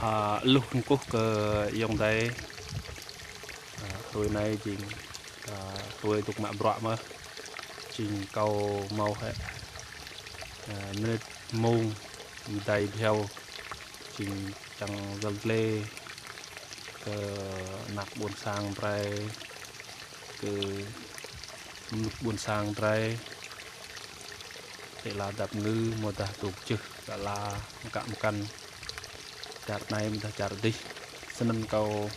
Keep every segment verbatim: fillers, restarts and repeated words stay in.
A, luh kkuh kơ ayŏng adei. A, hruê anei jing, a, hruê dôk mă bruă mơh. Jing kâo mâo hĕ, a, mnĭt mmông mdei bhiâo. Jing čiăng yăl dliê kơ anak ƀuôn sang drei, kơ mnuih ƀuôn sang drei, ti ala dap kngư, amâodah dôk jưh ti ala mkă mkăn, čar anei amâodah čar dih. Snăn kâo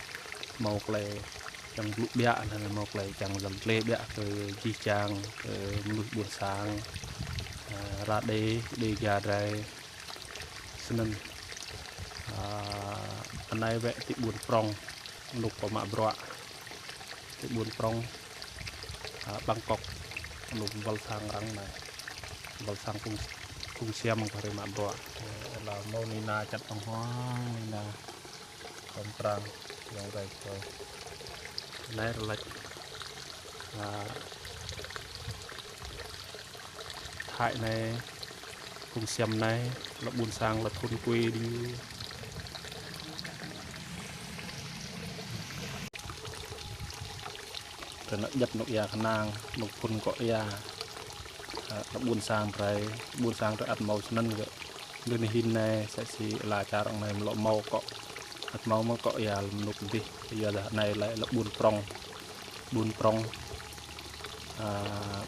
mâo klei čiăng blŭ ƀiă, anăn mâo klei čiăng yăl dliê ƀiă kơ jih jang, kơ mnuih ƀuôn sang, a, Rađê, Đêga drei. Snăn, a, anei wĕ ti ƀuôn Prŏng, anôk kâo mă bruă. Ti ƀuôn Prŏng, a, Bangkok, anôk wăl sang arăng anei. Wăl sang phung, phung Siăm kâo hriê mă bruă. Ơ, lŏ mâo Nina čăt ƀơ̆ng huang, Nina. Kâo mtrang, ayŏng adei kâo. Anei rơlăč, a, Thái anei, phung Siăm anei, lŏ ƀuôn sang lŏ thŭn kuê diñu. Kơ anôk djăp anôk êa knang, anôk phŭn kŏ êa. A, lŏ ƀuôn sang drei, ƀuôn sang drei ăt mâo snăn gơ̆. Leh anăn hĭn anei, msĕ si ala čar arăng anei lŏ mâo kŏ. Ăt mâo mơh kŏ êa anôk dih, êa leh anei lĕ lŏ ƀuôn Prŏng. Ƀuôn Prŏng, a,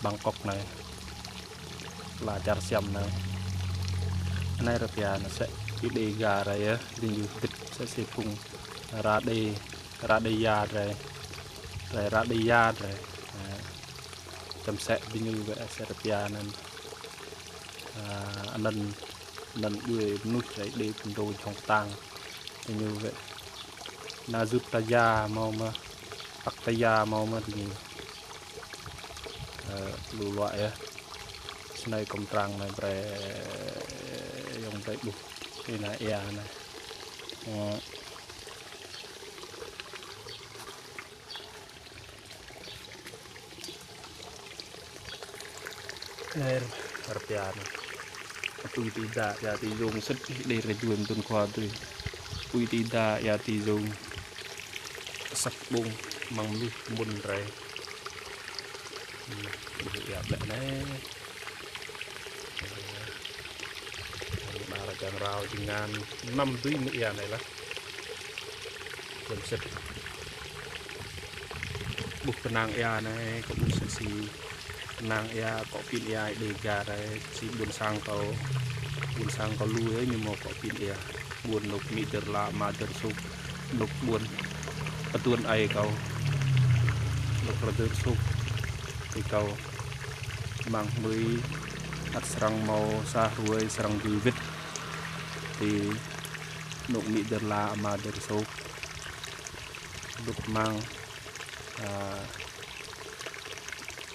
Bangkok anei. Ala čar Siăm anei. Anei rơpia anăn msĕ si Đêga drei yơh, diñu bĭt msĕ si phung Rađê, Rađêya drei. Drei Rađêya drei. A, čăm msĕ diñu wĕ msĕ rơpia anăn. A, anăn, anăn djuê mnuih drei Đê Pndo jhŏng ktang. Diñu wĕ. Ayutthaya mâo mơh, Pattaya mâo mơh diñu. Ơ, lu luă yơh. Snei kâo mtrang anei brei ayŏng adei ƀuh. Êna êa anei. Ơ. Anei rơpia anei. Pui ti da, êa ti yông sĭt, dê rơjuôn tŭn khua tui. Pui ti da, êa ti yông. Asăp ƀông, măng mnuih mŭn drei. Hmm, ƀuh êa ƀlĕ anei. Ƀar čiăng rao jing ngăn năm tui mơ̆ng êa anei lah. Ƀuôn sĭt. Ƀuh knang êa anei, kâo ƀuh msĕ si knang êa, kŏ pin êa Đêga drei, si ƀuôn sang kâo, ƀuôn sang kâo lu yơh ñu mâo kŏ pin êa. Ƀuôn anôk amĭ dơr la ama dơr sôk, anôk ƀuôn pơtuôn aê kâo, anôk rơdơr sôk ti kâo. Măng hmưi ăt srăng mâo sa hruê srăng dưi wĭt ti anôk amĭ dơr la ama dơr sôk. Dôk măng, a,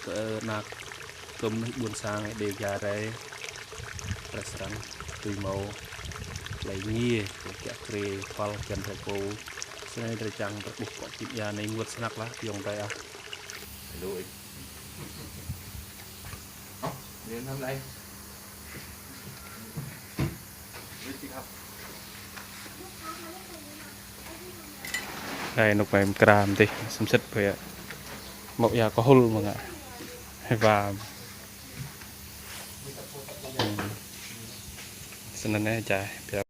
kơ anak, kơ mnuih ƀuôn sang Đêga drei, drei srăng dưi mâo klei êngiê, klei kiă kriê, păl kiăn drei pô. Snei drei čiăng drei ƀuh kŏ pin êa anei ênguôt snăk lah, ayŏng adei ah. Hello. Ơ, miễn hôm nay. Anei anôk mei mkra mdih, sĭt sĭt bĕ. Mâo êa kơhŭl mơh ngă. Hei wa. Hmm. Snăn anei jai, bia.